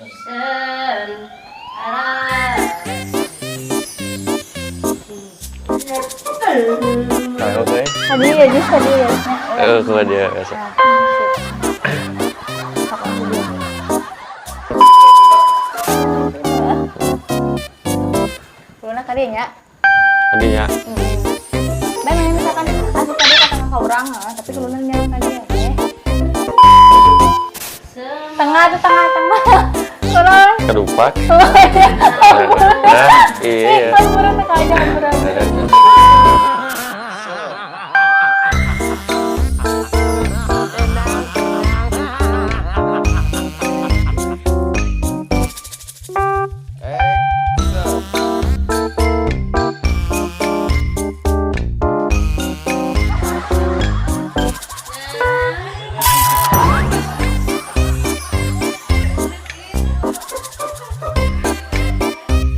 Sen. Arah. Nah, oke. Tadi ya, just tadi ya. Eh, ke dia biasa. Nah, sip. Sok aku dia. Kuluna kali nya. Tadi ya. Bae mana misalkan asup tadi kata ka urang, tapi kuluna nya tadi oke. Tengah tuh, tengah, tengah. Kurang. Kedupak. Oh, iya. Nah, iya. Hampura teh aja, hampura.